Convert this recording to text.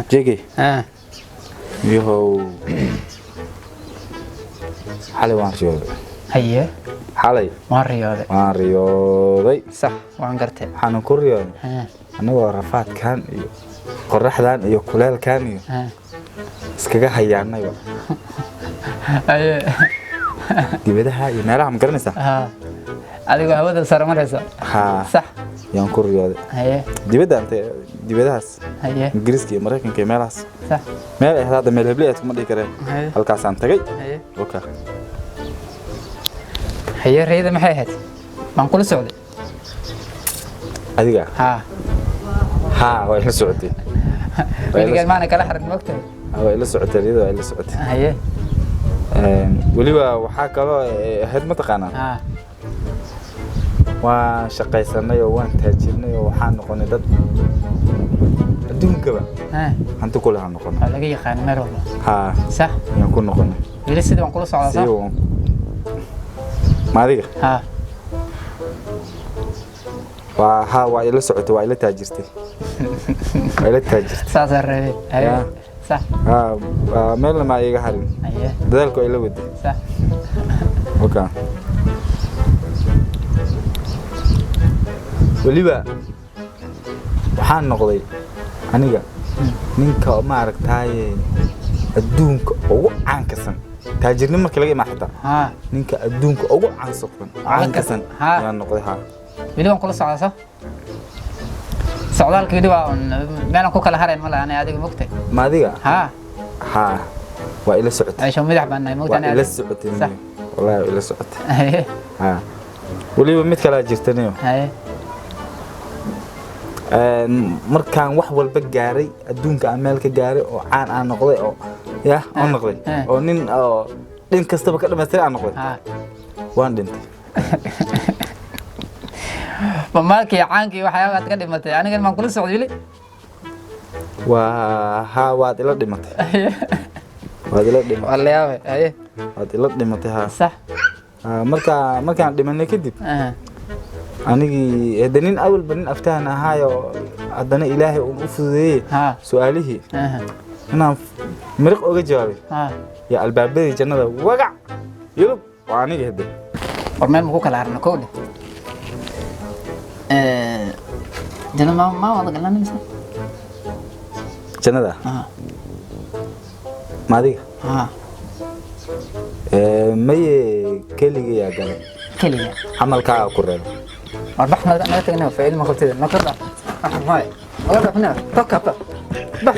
Jege. Ah. Yahow, xalay waan riyooday. Haye. Xalay. Waan riyooday. Waan riyooday. Sax, waan gartay. Waxaanan ku riyooday annagoo rafaadkan iyo qoraxdan iyo kuleelkan iyo iskaga hayaanayba. Haye. Dibadaha iyo meelaha, ma garanaysaa? Ha, adigoo hawada sare maraysa. Haa. Sax. Yaan ku riyooday. Haye. Dibadda ante dibadahaas. Haye. Ingiriiska iyo Maraykanka iyo meelahaas. Sax. Meel ay hadda meel heble aad kuma dhihi kareen. Haye. Halkaasaan tagay. Haye. Oka. Haye, riyada maxay ahayd? Waan kula socday. Adiga? Haa. Haa, waa ila socotay. Waa ila Weligeed maana kala xarin, mogtahay. Waa ila socotay riyada, waa ila socotay. Haye. Weliba waxaa kaloo ahayd, mataqaanaa? Haa. Waan shaqaysanay oo waan taajirnay oo waxaan noqonay dad adduunkaba hanti kule aan noqonay. Waa laga yaqaan meel walba. Haa. Sax. Ayaan ku noqonay. Weli sidii waan kula socdaa, sii sax. Ma adiga? Haa. Waa haa, waa ila socotay, waa ila taajirtay, waa ila taajirtay. Saasaan rabay. Haye. Ya. Sax. Haa, waa meelna ma iga harin. Haye. Dadaalku waa ila waday. Sax. Okay, weliba waxaan noqday aniga ninka, maaragtaaye, adduunka ugu caankasan taajirnimo marka laga imaa xitaa. Ninka adduunka ugu caansan, caankasan ayaan noqday, haa. Weli waan kula socdaa, sax. Socdaalka weli waa un meelaan ku kala harayn ma laha ani adiga, mogtahay. Ma adiga? Haa. Haa, waa ila socotay. Aysho madax baan nahay, mogtahay. Waa ani ila adiga. socotay. Sax. Wallahi waa ila socotay. Haye. Haa, weliba mid kalaa jirta niyo. Haye. Markaan wax walba gaaray, adduunka aan meel ka gaaray oo caan aan noqday oo yah oo noqday oo nin oo dhin kastaba ka dhamaystay aan noqday, waan dhintay. Ma maalkii, caankii, waxyaabaad ka dhimatay? Anigan maan kula socday weli. Waa haa, waad ila dhimatay, waad ila dhimatay. Waa la yaabay. Haye. Waad ila dhimatay, haa. Sax. Haa, markaan dhimanay kadib, anigii hadda nin awalba nin aftahan ahaayo, haddana Ilaahay uun u fududeeyey su-aalihii inaan miriq oga jawaabay, yaa albaabadii jannada wagac yulub, waa anigii hadde. War meel maku kala harno kowdhe. Jana ma wada galnaa mise? Jannada? Haa. Ma adiga? Haa. Maye, keligayaa galay. Keliga. Camalkaaga ku reebo. War bax, naga tagna, faa'iido ma qabtida. Naga dhaaf. Maxay naga dhaafna, tokapa, bax.